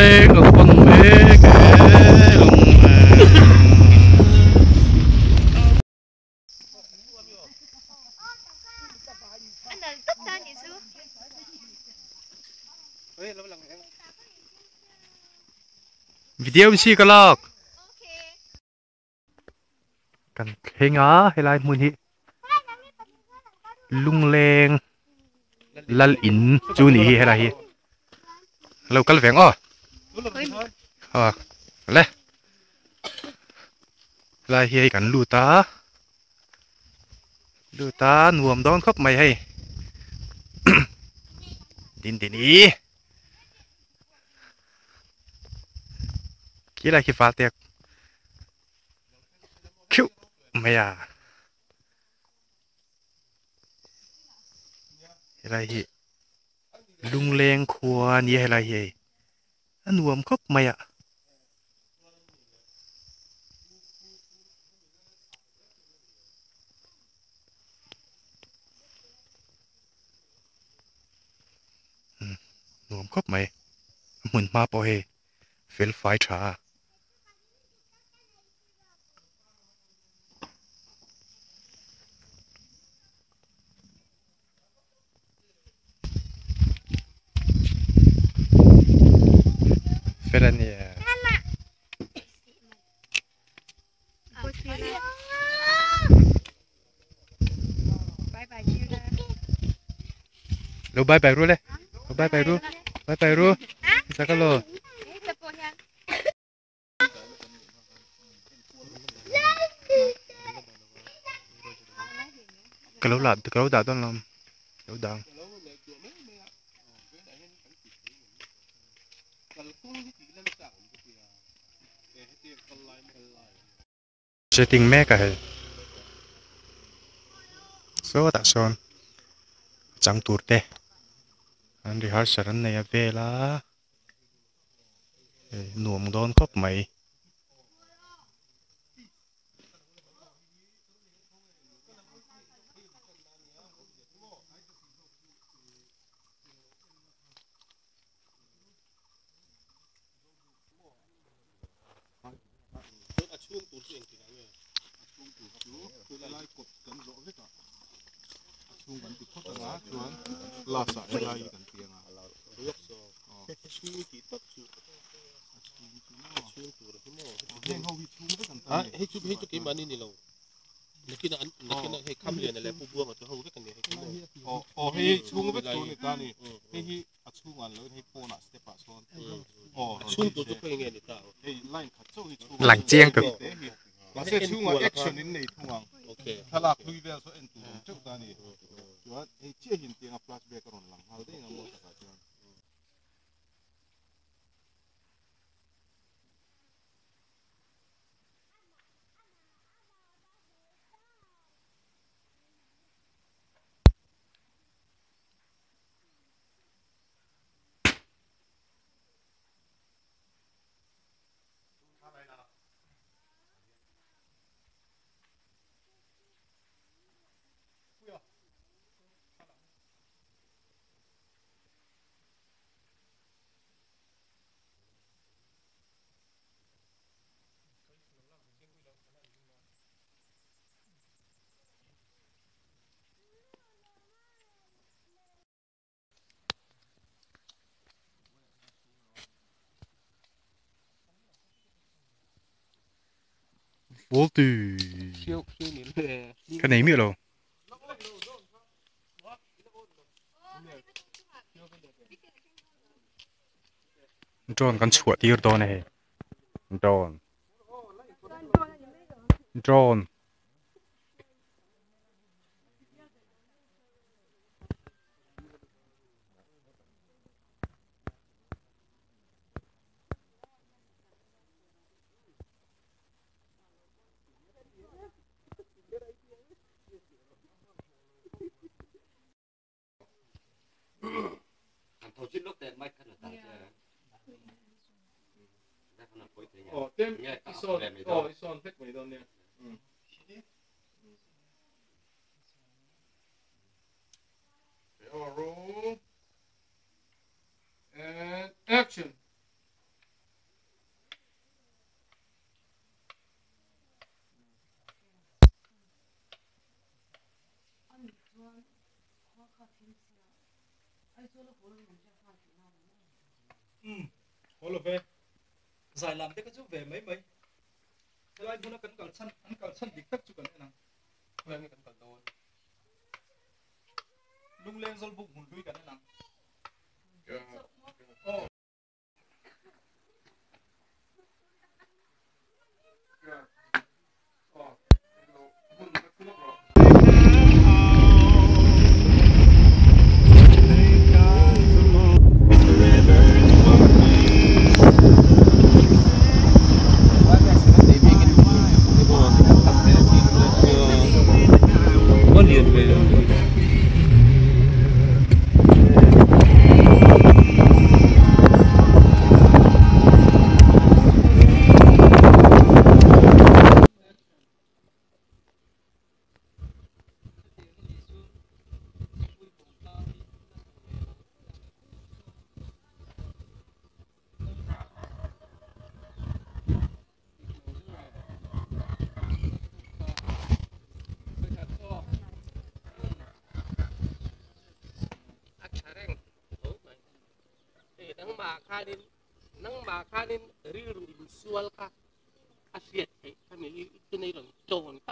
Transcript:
Lungleng kan pan mek e lungleng. Video si ka lak. Kan thleng a helai hmun hi lungleng lal in chu ni hi helai hi lo kal veng aw aw le helai hi hei kan lut a lut a nuam dawn khawp mai hei din din i khi lai khi val te khiuh mai a helai hi lungleng khua a nia helai hi hei a nuam khawp mai a. Nuam khawp mai a hmun hma pawh hei fel fai tha a. Fel a nia. Lo bye bye ru le. Lo bye bye ru. Bye bye ru. Saka lo. Ka lo la ka lo dah dawn lo. Lo dang. Setting mek a hei sawtah sawn chang tur te an rehearsal an nei a vel a hei nuam dawn khawp mai. Lang chiang tuk. Voltu. Ka nei miah lo. Drone kan chhuah tir dawn a hei. Drone. Drone. Roll and action. Umm haw lo ve. Zai lam te kha chu ve mai mai. Helai hmuna kan kal chhan an kal chhan dik tak chu kan en ang. Khawiah nge kan kal dawn? Lungleng zawlbuk hmun hlui kan en ang. Aw. A tha reng tho mai. Hei nangmah khanin nangmah khanin rilru insual kha a hriat theih kha mi i tunei rawn tawn kha.